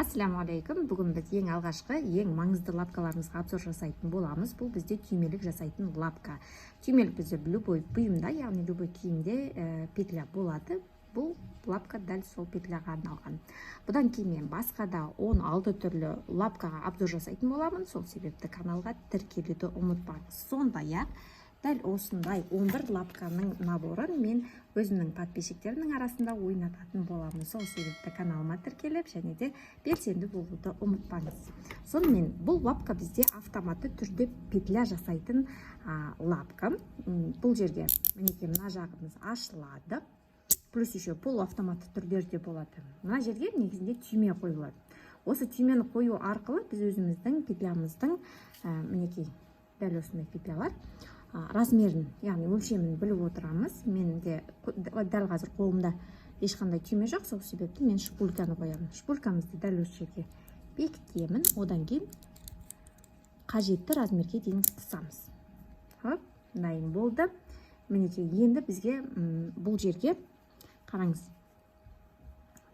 Ассалаумағалейкум! Бүгін біз ең алғашқы, ең маңызды лапкаларымызға обзор жасайтын боламыз. Бұл бізде түймелік жасайтын лапка. Түймелік бізде любой бұйымда, яғни любой киімде петля болады. Бұл лапка дәл сол петляға арналған. Бұдан кейін мен басқа да 16 түрлі лапкаға обзор жасайтын боламын. Сол себепті каналға тіркелуді ұмытпаңыз. Сондай ақ дәл осындай 11 лапканың наборын мен өзімнің подписчиктерімнің арасында ойнататын боламын. Сол себепті каналыма тіркеліп және де белсенді болуды ұмытпаңыз. Сонымен, бұл лапка бізде автоматты түрде петля жасайтын лапка. Бұл жерде, мінекей, мына жағымыз ашылады, плюс еще полуавтоматты түрлері де болады. Мына жерге негізінде түйме қойылады. Осы түймені қою арқылы біз өзіміздің петлямыздың, мінекей, дәл осындай петлялар, размерін, яғни өлшемін біліп отырамыз. Менде дәл қазір қолымда ешқандай түйме жоқ, сол себепті мен шпульканы қоямын. Шпулькамызды дәл осы жерге бекітемін. Одан кейін қажетті размерге дейін қысамыз. Хоп, дайын болды. Мінекей, енді бізге бұл жерге қараңыз,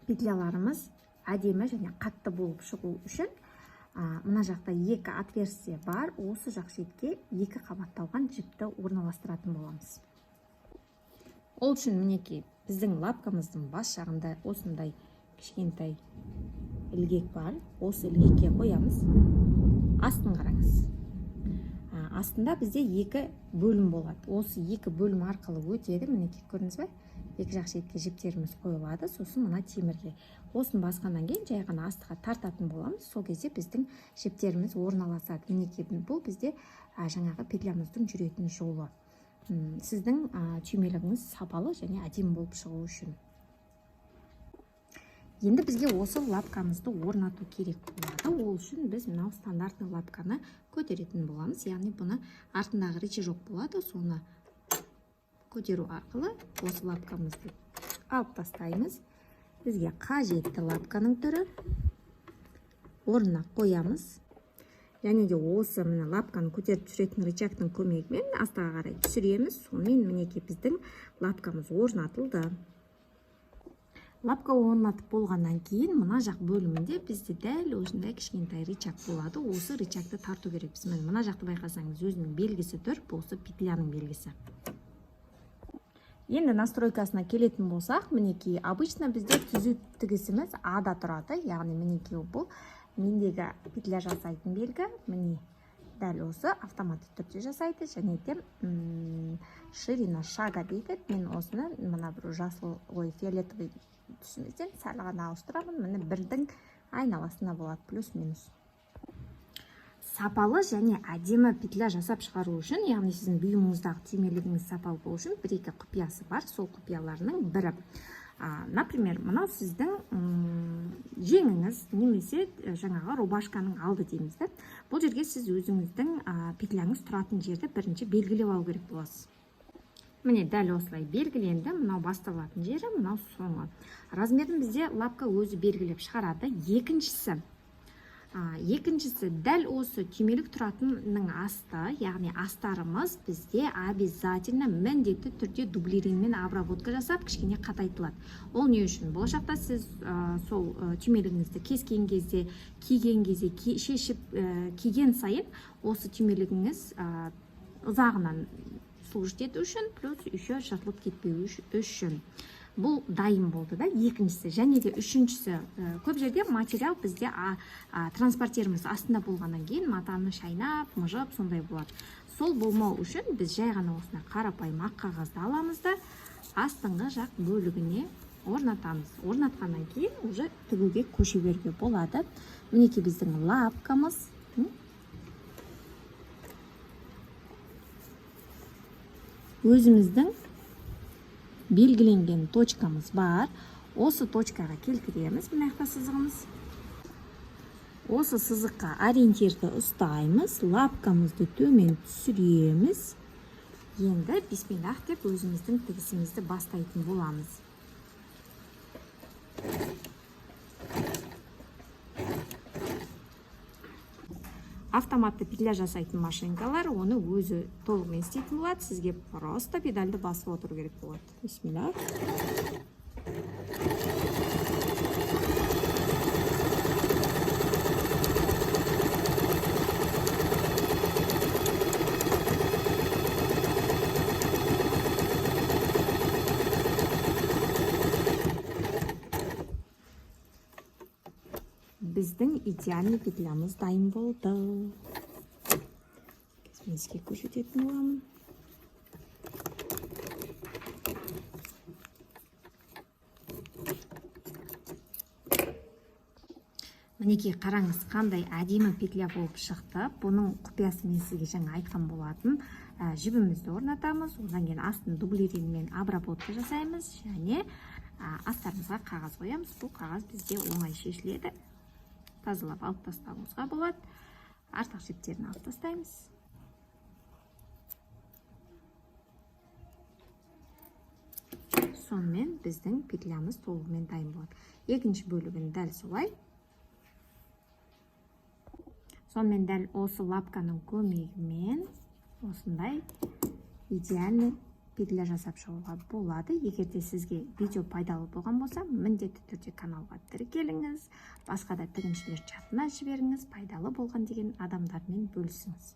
петляларымыз әдемі және қатты болып шығу үшін мына жақта екі отверстие бар. Осы жақ шетке екі қабатталған жіпті орналастыратын боламыз. Ол үшін, мінекей, біздің лапкамыздың бас жағында осындай кішкентай ілгек бар. Осы ілгекке қоямыз. Астын қараңыз. Астында бізде екі бөлім болады. Осы екі бөлім арқылы өтеді. Мінекей, көрдіңіз бе? Екі жақ шетке жіптеріміз қойылады. Сосын мына темірге осыны басқаннан кейін жай ғана астыға тартатын боламыз. Сол кезде біздің жіптеріміз орналасады. Мінекей, бұл бізде жаңағы петлямыздың жүретін жолы. Сіздің түймелігіңіз сапалы және әдемі болып шығу үшін. Енді бізге осы лапкамызды орнату керек болады. Ол үшін біз мынау стандартный лапканы көтеретін боламыз, яғни бұны артындағы рычажок болады, соны көтеру арқылы осы лапкамызды алып тастаймыз. Бізге қажетті лапканың түрі орнына қоямыз және де осы, міне, лапканы көтеріп түсіретін рычагтың көмегімен астыға қарай түсіреміз. Сонымен, мінекей, біздің лапкамыз орнатылды. Лапка орнатып болғаннан кейін мына жақ бөлімінде бізде дәл осындай кішкентай рычаг болады. Осы рычагты тарту керекпіз. Міне, мына жақты байқасаңыз, өзінің белгісі тұр. Бұл осы петляның белгісі. Енді настройкасына келетін болсақ, мінекей, обычно бізде түзу тігісіміз ада тұрады, яғни, мінекей, бұл мендегі петля жасайтын белгі. Міне, дәл осы автоматты түрде жасайды. Және де ширина шага дейді. Мен осыны мына бір жасыл, ой, фиолетовый түсімізден сәл ғана ауыстырамын. Міне, бірдің айналасына болады, плюс минус. Сапалы және әдемі петля жасап шығару үшін, яғни сіздің бұйымыңыздағы түймелігіңіз сапалы болу үшін бір екі құпиясы бар. Сол құпияларының бірі, например, мынау сіздің жеңіңіз немесе жаңағы рубашканың алды дейміз да. Бұл жерге сіз өзіңіздің петляңыз тұратын жерді бірінші белгілеп алу керек боласыз. Міне, дәл осылай белгіленді. Мынау басталатын жері, мынау соңы. Размерін бізде лапка өзі белгілеп шығарады. Екіншісі, дәл осы түймелік тұратынның асты, яғни астарымыз бізде обязательно, міндетті түрде дублеринмен обработка жасап, кішкене қатайтылады. Ол не үшін? Болашақта сіз сол түймелігіңізді кескен кезде, киген кезде, шешіп киген сайын осы түймелігіңіз ұзағынан служить ету үшін, плюс еще жыртылып кетпеу үшін. Бұл дайын болды да, екіншісі. Және де үшіншісі, көп жерде материал бізде транспортеріміз астында болғаннан кейін матаны шайнап, мыжып, сондай болады. Сол болмау үшін біз жай ғана осындай қарапайым ақ қағазды аламыз да, астыңғы жақ бөлігіне орнатамыз. Орнатқаннан кейін уже тігуге көше беруге болады. Мінекей, біздің лапкамыз. Өзіміздің белгіленген точкамыз бар. Осы точкаға келтіреміз. Мына жақта сызығымыз. Осы сызыққа ориентирді ұстаймыз, лапкамызды төмен түсіреміз. Енді бисмиллах деп өзіміздің тігісімізді бастайтын боламыз. Автоматты петля жасайтын машинкалар оны өзі толығымен істейтін болады. Сізге просто педальді басып отыру керек болады. Бисмилля. Біздің идеальный петлямыз дайын болды. Қазір мен сізге көрсететін боламын. Мінекей, қараңыз, қандай әдемі петля болып шықты. Бұның құпиясын мен сізге жаңа айтқан болатын. Жібімізді орнатамыз, одан кейін астын дублеринмен обработка жасаймыз және астарымызға қағаз қоямыз. Бұл қағаз бізде оңай шешіледі, тазалап алып тастауымызға болады, артық жіптерін алып тастаймыз. Сонымен біздің петлямыз толығымен дайын болады. Екінші бөлігін дәл солай. Сонымен, дәл осы лапканың көмегімен осындай идеальный петля жасап шығуға болады. Егер де сізге видео пайдалы болған болса, міндетті түрде каналға тіркеліңіз, басқа да тігіншілер чатына жіберіңіз, пайдалы болған деген адамдармен бөлісіңіз.